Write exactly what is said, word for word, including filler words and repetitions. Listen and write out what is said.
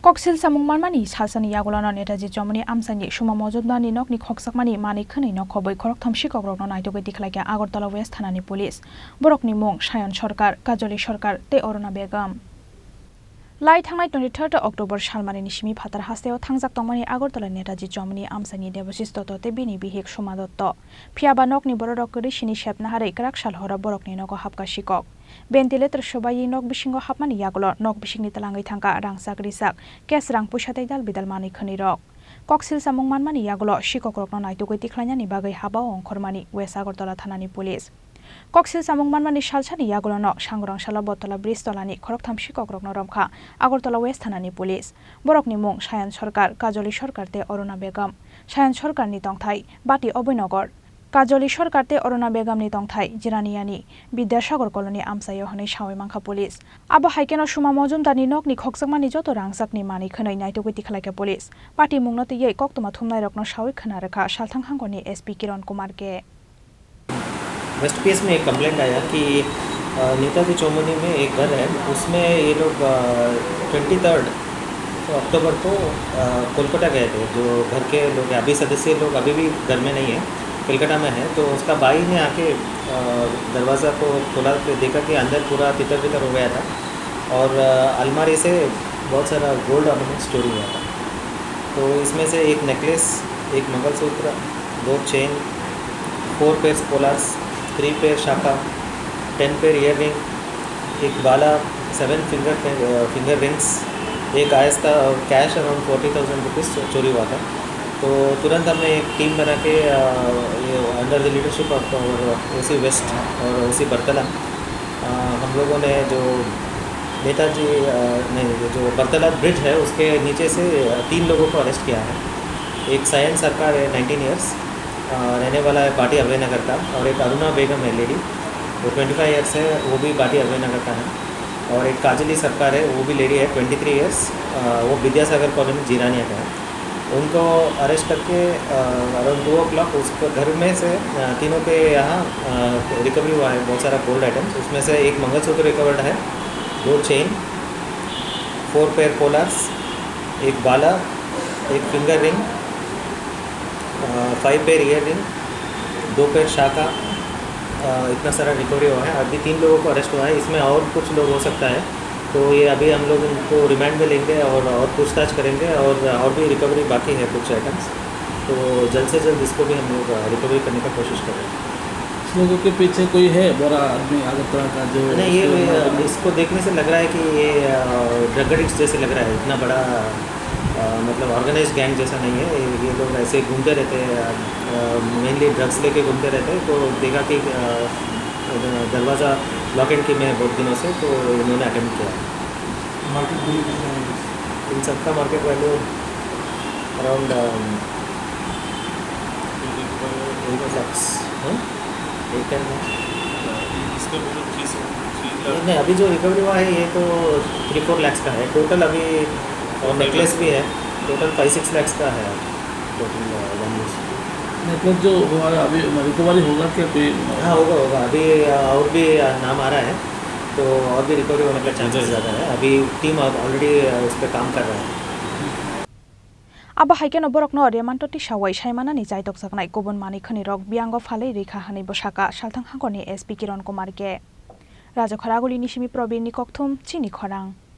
Koksil samung manmani salsani yagulono Netaji Chomoni amchaini Suma Mojumdarni nokni khokjakmani manwi khwnwi nokhobwi khoroktham sikokrokno naitugwi tikhlaikha Agartala West thanani police. Borokni mung Sayon Sarkar, Kajoli Sarkar tei Aruna Begum. Lai thangnai twenty-third October salmanini simi phatar hasteo thangjak tongmani Agartala Netaji Chomoni amchaini Debashish Dotto tei bini bihik Suma Dotto. Phiyaba nokni bororok kwrwi sini sep naharwi kwrak sal horo borokni nogo hapkha sikok. Ventilator swbaiwi nok bisingo hapmani yagulo nok bisingni twlangwi thangkha rangchak richak, cash rang puisa tei dal bidal manwi khwnwirok. Koksil samung manmani yagulo sikokrokno naitugwi tikhlainani bagwi habao ongkhormani West Agartala thanani police. Koksil samung manmani salsani yagulono Sangrong salo Bottola bridge tolani khoroktham sikokrokno romkha Agartala West thanani police. Borokni mung Sayan Sarkar, Kajoli Sarkar tei Aruna Begum. Sayan Sarkarni tongthai Bati Abhinogor. Kajoli Sarkar tei Aruna Begumni tongthai Jiraniani Bidyasagar Colony amchaio hwnwi sawi mankha police. Abo hai kheno Suma Mojumdarni nokni khokjakmani joto rangchakni manwi khwnwi naitugwi tikhlaikha police. Party mungno twiwi koktwma thumnairokno sawi khwna rwkha Salthang Hangkoni S P Kiran Kumar K. West PS में एक कंप्लेंट आया कि, अ, नेताजी चौमुहनी में एक घर है, उसमें ये लोग, अ, ट्वेंटी थर्ड अक्टूबर को, अ, कोलकाता गए थे, जो घर के लोग, अभी सदस्य लोग अभी भी घर में नहीं है, कलकत्ता में है, तो उसका भाई ने आके, अ, दरवाज़ा को खोला के देखा कि अंदर पूरा तितर बितर हो गया था और, अ, अलमारी से बहुत सारा गोल्ड ऑर्नामेंट्स चोरी हुआ था। तो इसमें से एक नेकलेस, एक मंगलसूत्र, दो चेन, फोर पेयर्स पोलार्स, थ्री पेयर शाखा, टेन पेयर ईयररिंग, एक बाला, सेवन फिंगर, अ, फिंगर रिंग्स, एक आयस्ता और cash around forty thousand rupees चो-, चोरी हुआ था। तो तुरंत हमने एक टीम बना के, अ, ये under the leadership of our O C West और O C बरतला, अ, हम लोगों ने जो नेताजी, अ, नहीं, ये जो बरतला ब्रिज है, उसके नीचे से, अ, तीन लोगों को अरेस्ट किया है। एक सायन सरकार है, नाइनटीन ईयर्स, अ, रहने वाला है पाटी अभय नगर का, और एक अरुणा बेगम है लेडी, वो ट्वेंटी फ़ाइव ईयर्स है, वो भी पाटी अभय नगर का है, और एक काजली सरकार है, वो भी लेडी है, ट्वेंटी थ्री ईयर्स, अ, वो विद्यासागर कॉलोनी जीरानिया का है। उनको अरेस्ट करके, अ, अराउंड टू ओ क्लॉक उसको घर में से, अ, तीनों के यहाँ, अ, रिकवरी हुआ है बहुत सारा गोल्ड आइटम्स। उसमें से एक मंगलसूत्र रिकवर्ड है, दो चेन, फोर पेयर पोलार्स, एक बाला, एक फिंगर रिंग, अ, फ़ाइव पेयर ईयररिंग, दो पेयर शाखा, अ, इतना सारा रिकवरी हुआ है। अभी तीन लोगों को अरेस्ट हुआ है, इसमें और कुछ लोग हो सकता है, तो ये अभी हम लोग उनको रिमांड में लेंगे और, और पूछताछ करेंगे और, और भी रिकवरी बाकी है कुछ आइटम्स, तो जल्द से जल्द इसको भी हम लोग, अ, रिकवरी करने का कोशिश करेंगे। इस लोगों के पीछे कोई है बड़ा आदमी अगरतला का जो नहीं, ये, इसको ये, मार- इसको देखने से लग रहा है कि ये, अ, ड्रग एडिक्ट जैसे लग रहा है, इतना बड़ा, अ, मतलब ऑर्गेनाइज्ड गैंग जैसा नहीं है। ये, ये लोग ऐसे घूमते रहते हैं, अ, मेनली ड्रग्स लेके घूमते रहते हैं, तो देखा कि, अ, दरवाज़ा लॉक एंड की में बहुत दिनों से, तो इन्होंने अटेम्प्ट किया। मार्केट वैल्यू कितना है? इन सबका market value around, um, eight lakhs, हाँ? Eight ten lakhs. इसका पूरा थ्री से, थ्री लाख। नहीं, नहीं, अभी जो रिकवरी हुआ है, ये तो थ्री फ़ोर लैक्स का है टोटल अभी, और नेकलेस भी है, टोटल फ़ाइव सिक्स लैक्स का है टोटल, अ, वैल्यूज। नेकलेस जो हुआ है, अभी रिकवरी होगा क्या कोई? हाँ, होगा, होगा। अभी, अ, और भी, अ, नाम आ रहा है, तो और भी रिकवरी होने का चांसेस ज़्यादा है। अभी टीम ऑल-, ऑलरेडी, अ, उस पे काम कर रहा है। Abo hai kheno borokno remando tisawi saimanani chaitokjaknai kubun manwi khwnwirok biyango phalwi rwkha hwnwi bwsaka Salthang Hangkoni S P Kiran Kumar K. Rajakhor Agulini simi Probirni kokthum chini khorang.